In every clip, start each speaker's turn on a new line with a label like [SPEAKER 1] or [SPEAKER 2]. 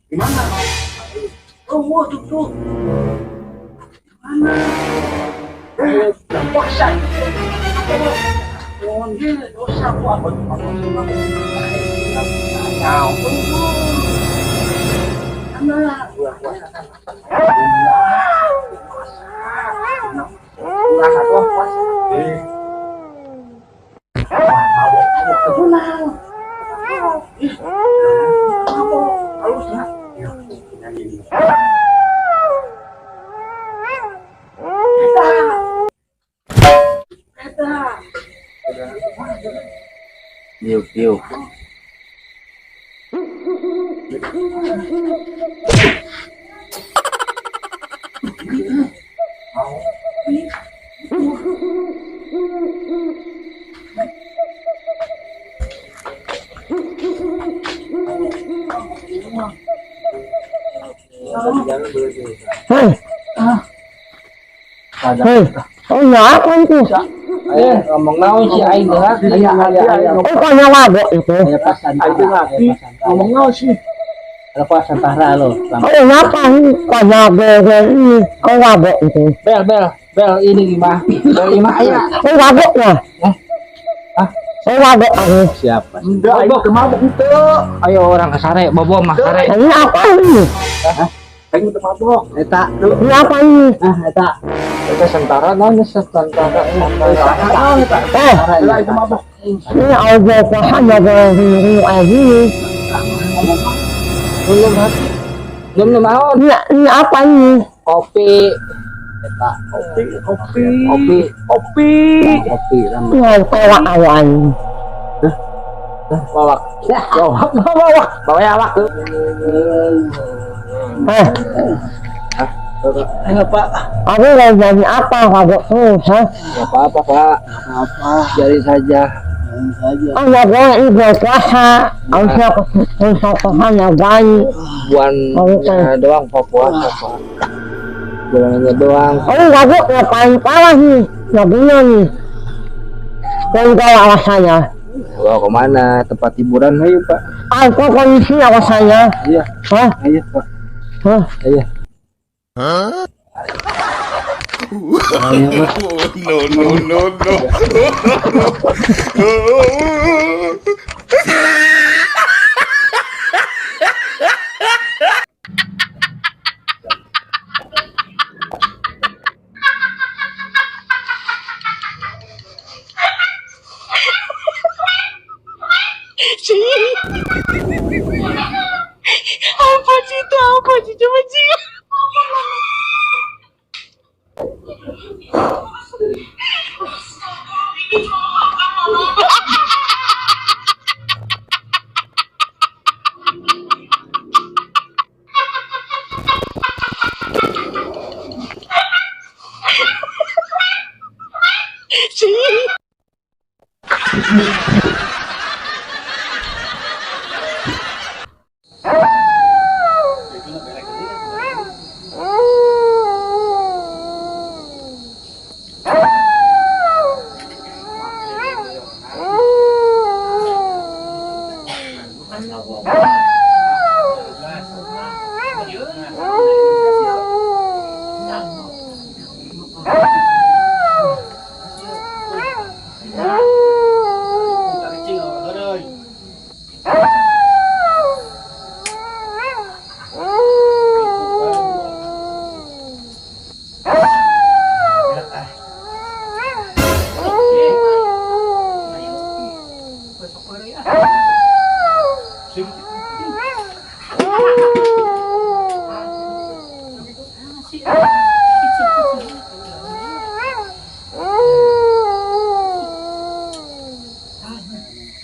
[SPEAKER 1] Gimana? Oh, tuh. Gimana? Puasa.
[SPEAKER 2] Diuk, diuk.
[SPEAKER 3] Hei. Hei. Oh, apa itu?
[SPEAKER 2] Ngomong naon sih aing geus aya aya aya.
[SPEAKER 3] Oh, kok mabok itu?
[SPEAKER 2] Aya pasantara.
[SPEAKER 1] Ngomong naon sih?
[SPEAKER 2] Ada pasantara lo.
[SPEAKER 3] Oh, ngapa ini? Kok mabok ini? Oh, mabok itu.
[SPEAKER 2] Bel bel bel ini gimana? Bel imah aya.
[SPEAKER 3] Oh, mabok ya?
[SPEAKER 2] Hah?
[SPEAKER 3] Oh, mabok aku.
[SPEAKER 2] Siapa?
[SPEAKER 1] Enggak, aing teu mabok itu.
[SPEAKER 2] Ayo orang kasare bobo mah sare.
[SPEAKER 3] Ini apa ini?
[SPEAKER 2] Hah?
[SPEAKER 1] Aing teu mabok.
[SPEAKER 2] Eta.
[SPEAKER 3] Ini apa ini?
[SPEAKER 2] Ah, eta. Eta sentara naon sentara.
[SPEAKER 1] Naon eta?
[SPEAKER 3] Eh,
[SPEAKER 1] Lah itu mabok.
[SPEAKER 3] ini audio pahan ya ini ini.
[SPEAKER 2] Belum hati. Belum naon?
[SPEAKER 3] Ini apa ini?
[SPEAKER 2] Kopi. Eta
[SPEAKER 1] Kopi, kopi.
[SPEAKER 2] Kopi.
[SPEAKER 1] Kopi.
[SPEAKER 2] Kopi lama.
[SPEAKER 3] Ini tolak awan.
[SPEAKER 2] Wawak. Wawak, wawak. Bawa ya, awak.
[SPEAKER 3] Eh,
[SPEAKER 1] Ayo, Pak.
[SPEAKER 3] aku mau jadi apa mabok tuh, hah?
[SPEAKER 2] Enggak apa-apa, Pak.
[SPEAKER 1] Apa?
[SPEAKER 2] Jadi saja.
[SPEAKER 1] Saja.
[SPEAKER 3] Oh, nggak boleh ini puasa. Harusnya puasa Tuhan yang baik.
[SPEAKER 2] Buannya doang Pak puasa, Pak. Bulannya doang.
[SPEAKER 3] Oh, mabok yang paling parah nih. Lagunya nih. Dan kalau alasannya.
[SPEAKER 2] Bawa kemana? Tempat hiburan ayo, Pak.
[SPEAKER 3] Aku kondisi alasannya.
[SPEAKER 2] Iya.
[SPEAKER 3] Hah?
[SPEAKER 2] Ayo, Pak.
[SPEAKER 3] Hah?
[SPEAKER 2] Ayo.
[SPEAKER 4] Hah? No, no, no, no.
[SPEAKER 5] Apa sih itu? Apa sih? Coba sih.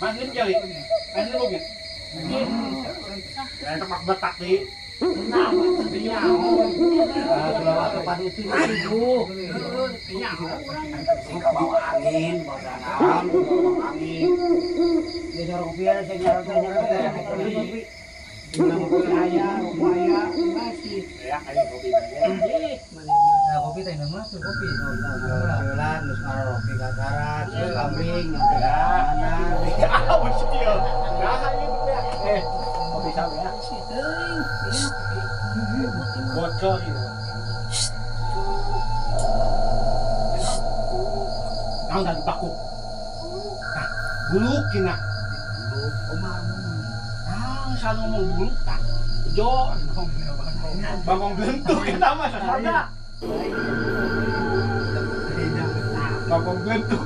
[SPEAKER 1] Angin, angin.
[SPEAKER 2] Kopi teh nama tuh kopi.
[SPEAKER 1] Kopi ya. Bocor itu. Naon tadi baku. Nah, buluk kina. Buluk omar. Ah, salah ngomong buluk tak. Jo, bangkong bentuk kita mah sada. Bangkong bentuk.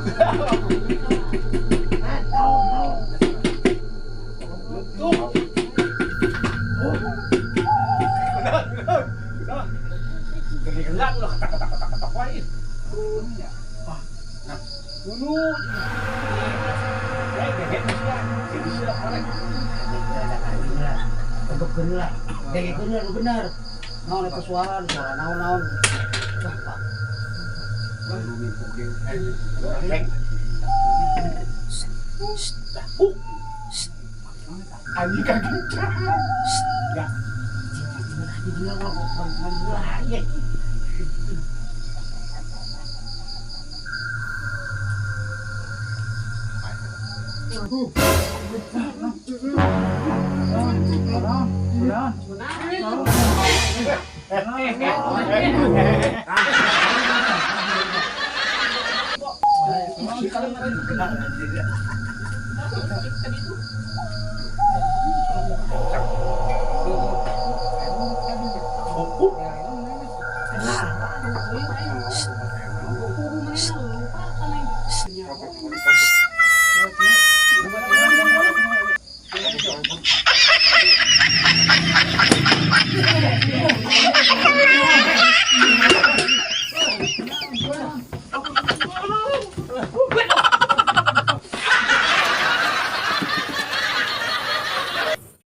[SPEAKER 1] Bentuk. Gelap ulah ketak-ketak-ketak wae. Nah, dulu
[SPEAKER 2] bener. Naon eta suara, suara naon-naon. Wah, Pak.
[SPEAKER 1] Anjing kaget. Ya.